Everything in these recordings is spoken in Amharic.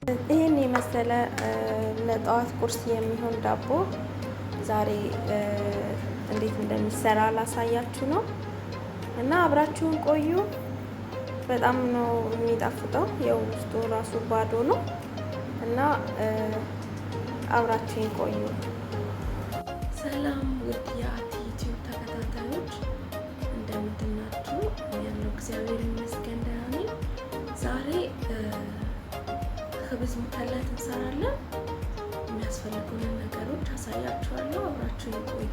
ይህን የመሰለ ለጠዋት ቁርስ የሚሆን ዳቦ ዛሬ እንዴት እንደሚሰራ ላሳያችሁ ነው እና አብራችሁን ቆዩ። በጣም ነው የሚጣፍጠው። ያው ውስጡ ራሱ ባዶ ነው እና አብራችሁን ቆዩ። ሰላም ውድ የአቲ ዩቲዩብ ተከታታዮች እንደምንድናችሁ? ያለው እግዚአብሔር ይመስገን ደህና ነኝ። ዛሬ خبز مثلث እንሰራለን። የሚያስፈልጉንን ነገሮች አሳያችኋለሁ። አብራችሁን ቆዩ።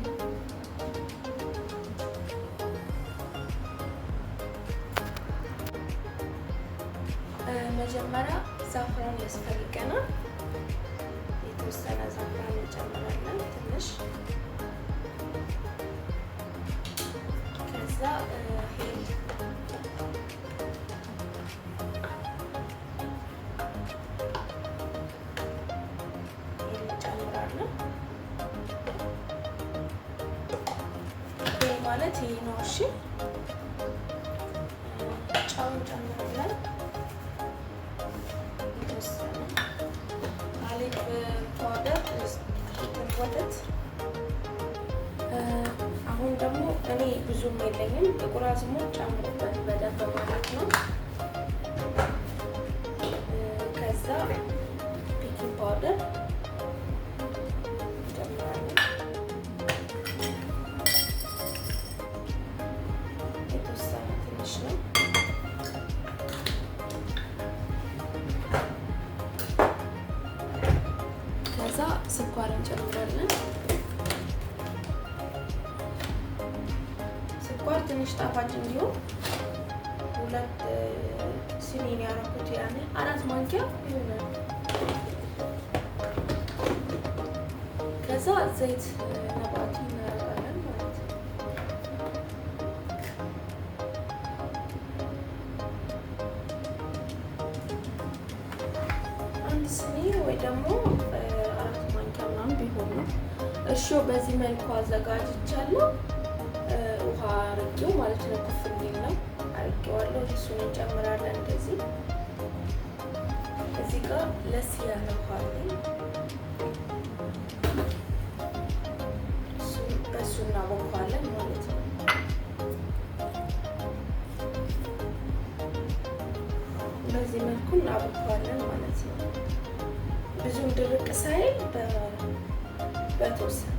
መጀመሪያ زعفران ያስፈልገናል። የተወሰነ زعفران እንጨምራለን ትንሽ። ከዛ هيل እንጨምራለን። ይህ ማለት ይህ ነው። እሺ ጨው እንጨምራለን የተወሰነ حليب powder ወተት። አሁን ደግሞ እኔ ብዙም የለኝም፣ ጥቁር አዝሙድ ጨምሩበት በደንብ ማለት ነው። ከዛ baking powder እንጨምራለን የተወሰነ ትንሽ ነው። ከዛ ስኳር እንጨምራለን። ስኳር ትንሽ ጣፋጭ እንዲሆን 2 ስኒ ነው ያደረኩት፣ ያኔ 4 ማንኪያ ይሆናል። ከዛ ዘይት نباتي እናደርጋለን ማለት ነው። አንድ ስኒ ወይ ደግሞ 4 ማንኪያ ምናምን ቢሆን ነው። እርሾ በዚህ መልኩ አዘጋጅቻለሁ። ውሃ አርጌው ማለት ነው፣ ኩፍ እንዲል ነው አርጌዋለሁ። እሱን እንጨምራለን እንደዚህ። እዚህ ጋር ለስ ያለ ውሃ አለኝ። በእሱ እናቦካዋለን ማለት ነው። በዚህ መልኩ እናቦካዋለን ማለት ነው። ብዙም ድርቅ ሳይል በተወሰነ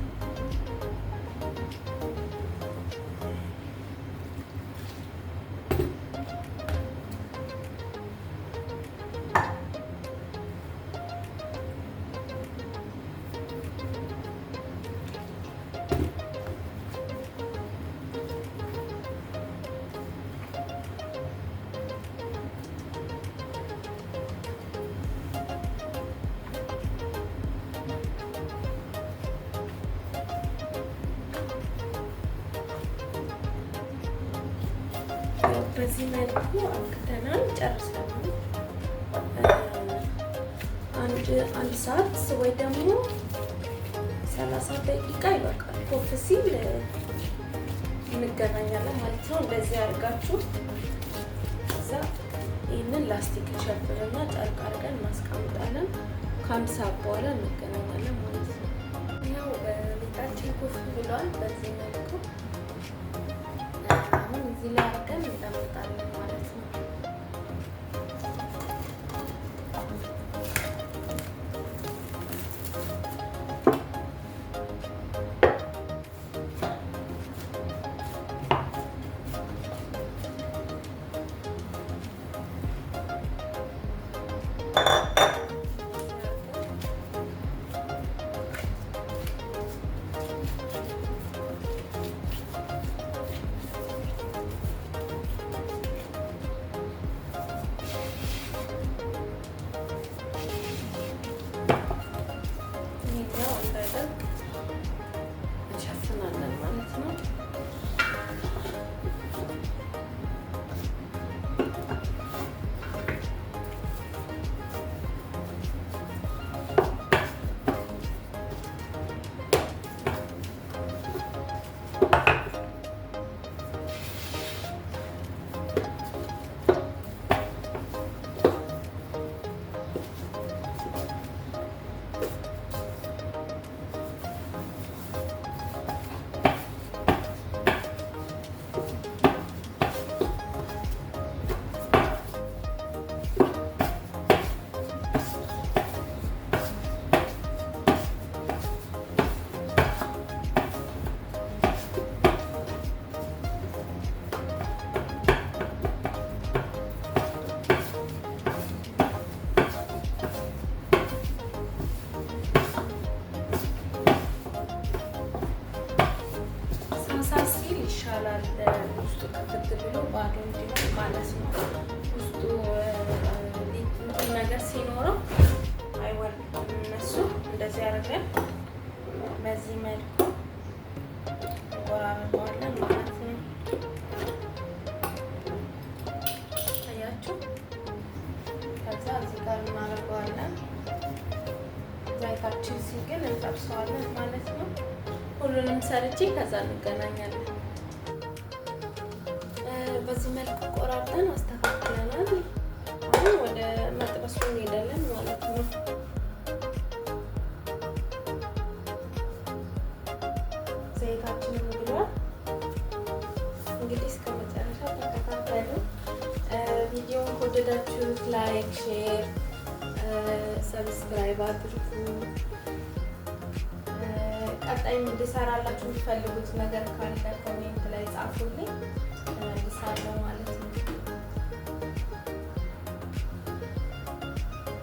በዚህ መልኩ አብክተናል፣ ጨርሰናል። አንድ ሰዓት ወይ ደግሞ 30 ደቂቃ ይበቃል። ኮፍ ሲል እንገናኛለን ማለት ነው። እንደዚህ አድርጋችሁ እዛ ይህንን ላስቲክ እንሸፍንና ጨርቅ አድርገን እናስቀምጣለን። ከአንድ ሰዓት በኋላ እንገናኛለን ማለት ነው። ያው ሊጣችን ኩፍ ብሏል በዚህ መልኩ። አሁን እዚህ ላይ አድርገን እንጠምጣለን ማለት ነው። እንዲሆን ማለት ነው። ውስጡ እንትን ነገር ሲኖረው አይወርድም። እነሱ እንደዚህ አድርገን በዚህ መልኩ እንቆራርጠዋለን ማለት ነው። አያችሁ። ከዛ እዚህ ጋር እናደርገዋለን። ዘይታችን ሲግል እንጠብሰዋለን ማለት ነው። ሁሉንም ሰርቼ ከዛ እንገናኛለን። በዚህ መልኩ ቆራርጠን አስተካክለናል። አሁን ወደ መጥበሱ እንሄዳለን ማለት ነው። ዘይታችንን ግሏል። እንግዲህ እስከ መጨረሻ ተከታተሉ። ቪዲዮን ከወደዳችሁት like፣ share፣ subscribe አድርጉ። ቀጣይ እንድሰራላችሁ የምትፈልጉት ነገር ካለ comment ላይ ጻፉልኝ፣ እመልሳለሁ ማለት ነው።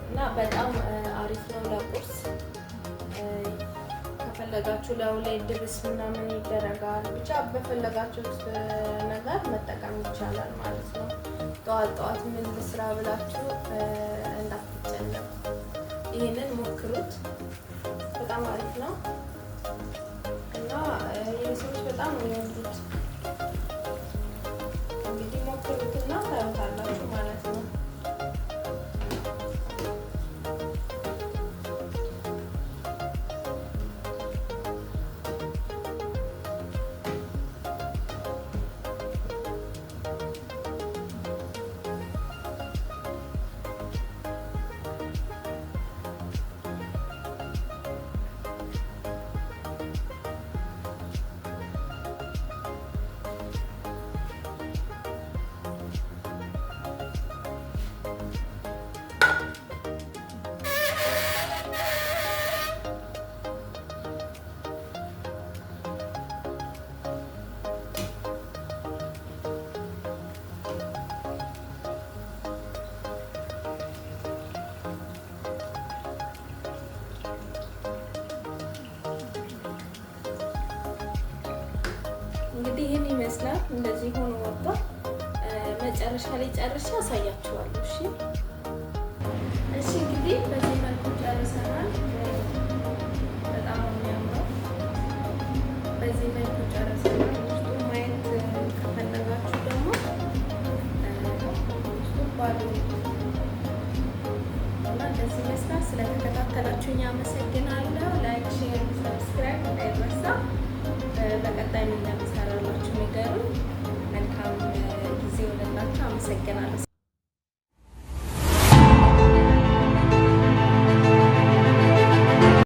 እና በጣም አሪፍ ነው ለቁርስ ከፈለጋችሁ ላዩ ላይ ድብስ ምናምን ይደረጋል። ብቻ በፈለጋችሁት ነገር መጠቀም ይቻላል ማለት ነው። ጠዋት ጠዋት ምን ልስራ ብላችሁ እንዳትጨነቁ፣ ይህንን ሞክሩት። በጣም አሪፍ ነው እና የኔ ሰዎች በጣም ነው የሚወዱት። እንግዲህ ሞክሩትና ታዩታላችሁ ማለት ነው። እንግዲህ ይህን ይመስላል። እንደዚህ ሆኖ ወጥቷል። መጨረሻ ላይ ጨርሼ አሳያችኋለሁ። እሺ እሺ። እንግዲህ በዚህ መልኩ ጨርሰናል። በጣም ነው የሚያምረው። በዚህ መልኩ ጨርሰናል። ውስጡ ማየት ከፈለጋችሁ ደግሞ ውስጡ ባዶ እና እንደዚህ ይመስላል። ስለተከታተላችሁኝ አመሰግናለሁ። Like፣ share፣ subscribe እንዳይረሳ። በቀጣይ ምን እንደምሰራላችሁ ንገሩኝ። መልካም ጊዜ ይሆንላችሁ። አመሰግናለሁ።